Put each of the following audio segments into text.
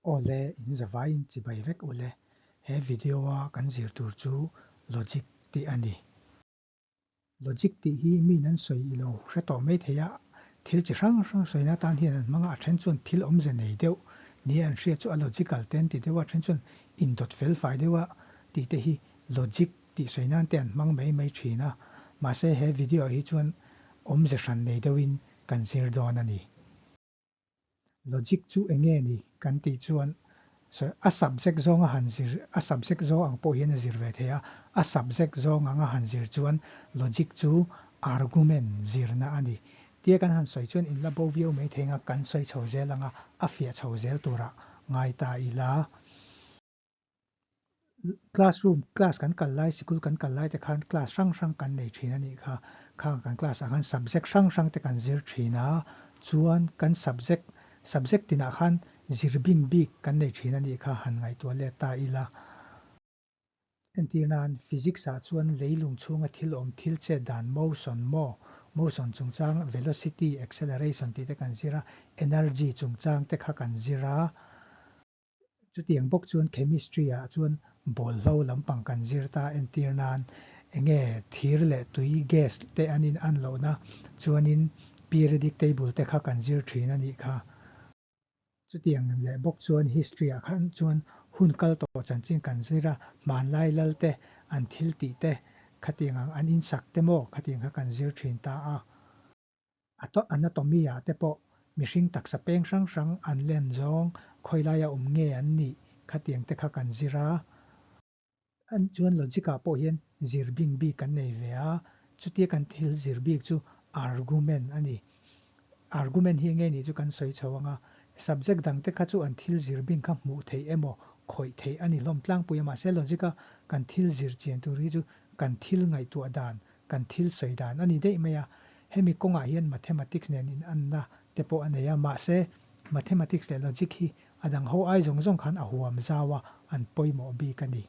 Awle, in zavaiin chibai vek ule. He video a kan zir tur chu logic tih a ni. Logic tih hi miin an sawi i lo hre tawh mai thei a, thil chi hrang hrang sawina atan hian an hmang a, a then chuan thil awmze nei deuh nia an hriat chu a logical te an ti deuh a, a then chuan indawt felfai deuh a tih te hi logic tih sawi nan te an hmang mai mai thin a, mahse he video ah hi chuan awmze hran nei deuhin kan zir dawn a ni. Logic chu eng nge ni kan tih chuan a subject zawnga han zir, a subject zawng ang pawh hian a zir ve thei a, a subject zawng anga han zir chuan logic chu argument zirna a ni. Tia kan han sawi chuan in la bo viau mai thei anga kan sawi chho zel anga a fiah chho zel turah ngai ta ila. Classroom, class kan kal lai, sikul kan kal lai te khan class hrang hrang kan nei thin a nih kha. Khang kan class ah khan subject hrang hrang te kan zir thin a, chuan kan subject, subject tinah khan zir bing bik kan nei thin a nih kha han ngaihtuah let ta ila. Entir nan, physics ah chuan leilung chhunga thil awm thil chet dan motion, maw, motion chungchang velocity, acceleration tih te kan zir a, energy chungchang te kha kan zir a. Chutiang bawk chuan chemistry ah chuan bawlhlo lampang kan zir ta entir nan enge thir leh tui gas te an in an lohna chuanin periodic table te kha kan zir thin a nih kha. Chutiang leh bawk chuan history ah khan chuan hun kal tawh chanchin kan zir a, hmanlai lal te an thil tih te khatiang ang an insak te maw khatiang kha kan zir thin ta a. Anatomy ah te pawh mihring taksa peng hrang hrang an len zawng khawilaia awm nge an nih khatiang te kha kan zir a. Chuan logic ah pawh hian zir bing bik kan nei ve a, chutia kan thil zir bik chu argument a ni. Argument hi enge nih chu kan sawi chho ang a, subject dang te kha chu an thil zir bing kha hmuh theih emaw khawih theih a ni hlawm tlangpui a, mahse logic a kan thil zir chian tur hi chu kan thil ngaihtuah dan kan thil sawi dan a ni daih mai a, hemi kawngah hian mathematics nen inanna te pawh a nei a, mahse mathematics leh logic hi a dang ho ai zawng zawng khan a huam zau a, an pawimawh bik a ni.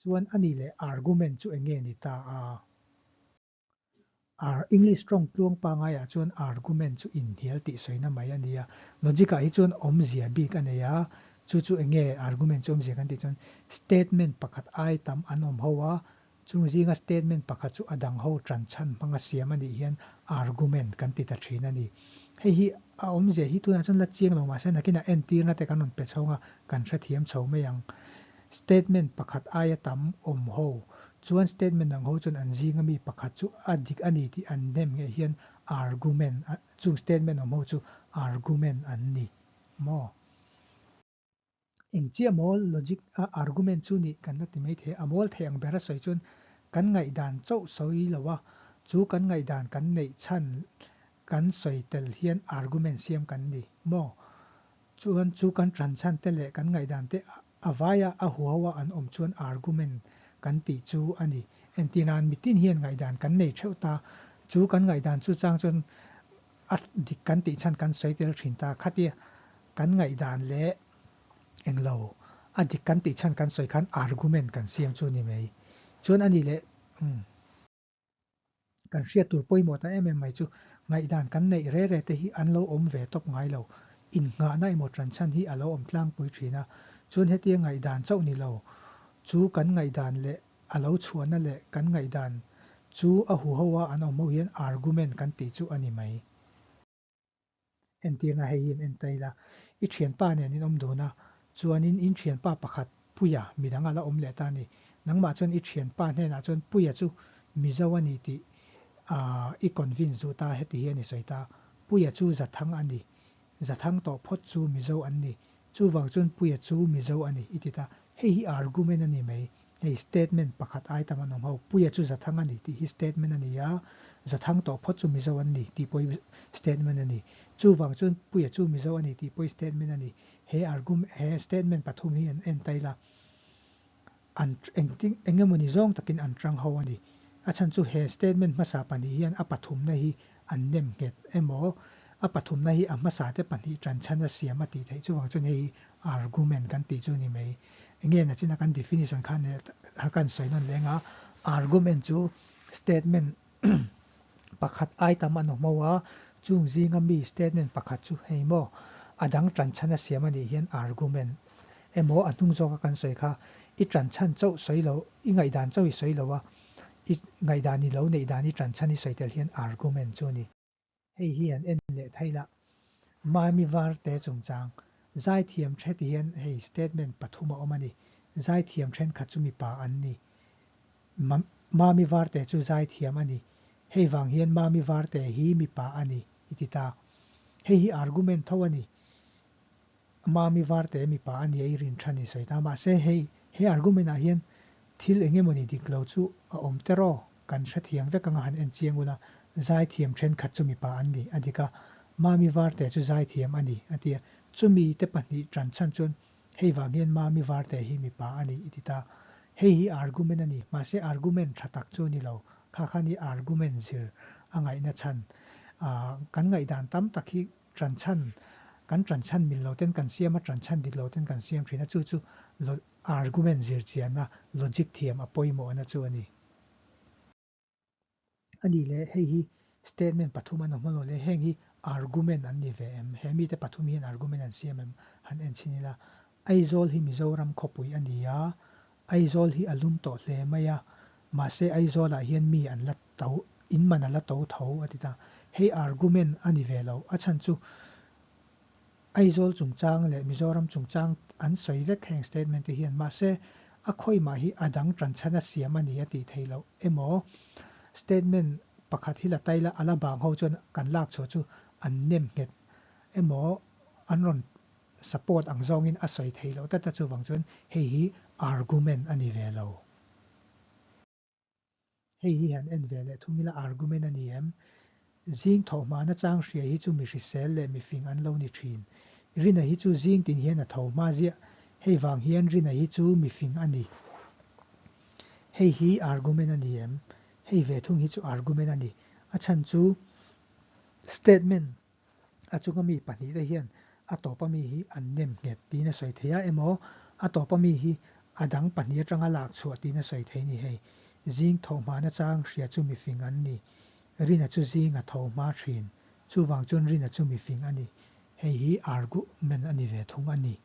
Chuan a nih leh argument chu eng nge ni ta a? Ar English tawng tluang pangaiah chuan argument chu inhnial tih sawina mai a ni a, logic ah hi chuan awmzia bik a nei a, chu chu eng nge argument chu awmzia kan tih chuan statement pakhat ai tam an awm ho a, Chung zinga statement pakhat chu a dang ho tan chhan hmanga siam a nih hian argument kan ti ta thin a ni. Hei hi a awmzia hi tunah chuan la chiang lo mahse nakinah entirna te kan rawn pe chhawng a, kan hrethiam chho mai ang. Statement pakhat aia tam awm ho chuan statement dang ho chuan an zinga mi pakhat chu a dik a ni tih an hnem ngei hian argument chung statement awm ho chu argument an ni maw? Eng chiah mawl logic a argument chu nih kan la ti mai thei a, a mawl thei ang ber a sawi chuan kan ngaihdan chauh sawi lo a, chu kan ngaihdan kan neih chhan kan sawi tel hian argument siam kan ni maw? Chuan chu kan tan chhan te leh kan ngaihdan te a vaia a huau a an awm chuan argument kan tih chu a ni. Entirnan mitin hian ngaihdan kan nei theuh ta, chu kan ngaihdan chu chang chuan a dik kan tih chhan kan sawi tel thin ta khatia kan ngaihdan leh englo a dik kan tih chhan kan sawi khan argument kan siam chu ni mai chuan a nih leh umm kan hriat tur pawimawh ta em em mai chu ngaihdan kan neih re re te hi an lo awm ve tawp ngai lo innghahna emaw tan chhan hi a lo awm tlangpui thin a chuan hetia ngaihdan chauh ni lo chu kan ngaihdan leh A lo chhuahna leh kan ngaihdan chu a huho a an awm ho hian argument kan tih chu a ni mai. Entirna hei hi an en ta ila, i thianpa nen in awm dun a, chuanin in thianpa pakhat Puia midang a la awm leh ta a ni. Nangmah chuan i thianpa hnenah chuan Puia chu Mizo a ni tih i convince duh ta, heti hian i sawi ta, Puia chu Zathang a ni, Zathang tawh phawt chu Mizo an ni, chuvang chuan Puia chu Mizo a ni i ti ta. Hei hi argument a ni mai. Hei statement pakhat ai tam an awm ho. Puia chu Zathang a ni tih hi statement a ni a, Zathang tawh phawt chu Mizo an ni tih pawh hi statement a ni. Chuvang chuan Puia chu Mizo a ni tih pawh hi statement a ni. He argum he statement pathum hi an en ta ila an engtin eng emawni zawng takin an tang ho a ni. A chhan chu he statement hmasa pahnih hian a pathumna hi an nem nghet emaw a pathumna hi a hmasa te pahnih tanchhan a siam a tih theih chuvang chuan hei hi argument kan tih chu a ni mai. Enge nachina kan definition kha nen a kan sawi nawn leng a, argument chu statement pakhat ai tam an awm ho a, chung zinga mi statement pakhat chu hei maw? A dang ṭanchhan a siam a nih hian argument emaw a hnung zawka kan sawi kha i ṭanchhan chauh sawi lo, i ngaihdan chauh i sawi lo a, i ngaihdan i lo neih dan i ṭanchhan i sawi tel hian argument chu a ni. Hei hi an en leh thei lah. Mami Varte chungchang zaithiam the ti hian hei statement pathum a awm a ni. Zaithiam thenkhat chu mipa an ni. Mami Varte chu zaithiam a ni. Hei vang hian Mami Varte hi mipa a ni i ti ta. Hei hi argument tho a ni. Mami Varte mipa a nia i rin than i sawi ta. Mahse hei he argument ah hian thil eng emawni dik lo chu a awm ter aw, kan hrethiam vek anga han en chiang ula, zaithiam thenkhat chu mipa an ni a dik a, Mami Varte chu zaithiam a ni a ti a, chumi te pahnih tan chhan chuan hei vang hian Mami Varte hi mipa a ni i ti ta. Hei hi argument a ni, mahse argument tha tak chu a ni lo, kha khan i argument zir a ngaihna chhan kan ngaihdan tam tak hi Ṭanchhan, Kan ṭanchhan mil lo ten kan siam a, ṭanchhan dik lo ten kan siam ṭhin a, chu chu argument zirchianna, logic thiam a pawimawhna chu a ni. A nih leh hei hi statement pathum an awm hlawh leh heng hi argument an ni ve em? He mite pathum hian argument an siam em? Han en chhin ila. Aizawl hi Mizoram khawpui a ni a, Aizawl hi a lum tawh hle mai a, mahse Aizawlah hian mi an la to, in man a la to tho a ti ta. Hei argument a ni ve lo, a chhan chu Aizawl chungchang leh Mizoram chungchang an sawi vek heng statement te hian, mahse a khawimah hi a dang tanchhan a siam a ni a tih theih loh emaw statement pakhat hi la tai la a la bang ho chuan kan lak chhuah chu an nem nghet emaw an rawn Support ang zawngin a sawi theih loh tlat a, chuvang chuan hei hi argument a ni ve lo. Hei hi han en ve leh thung ila argument a ni em? Zing thawhhma nachang hria hi chu mi hrisel leh mi fing an lo ni thin. Rina hi chu zing tin hian a tho hma ziah. Hei vang hian Rina hi chu mi fing a ni. Hei hi argument a ni em? Hei ve thung hi chu argument a ni. A chhan chu statement A chunga mi pahnihte hian a tawpa mi hi an nem nghet tiin a sawi thei a emaw, a tawpa mi hi a dang pahnih atanga lak chhuah tiin a sawi thei ni hei. Zing tho hmana chang hria chu mifing an ni. Rina chu zing a tho hma thin. Chuvang chuan Rina chu mifing a ni. Hei hi argument a ni ve thung a ni.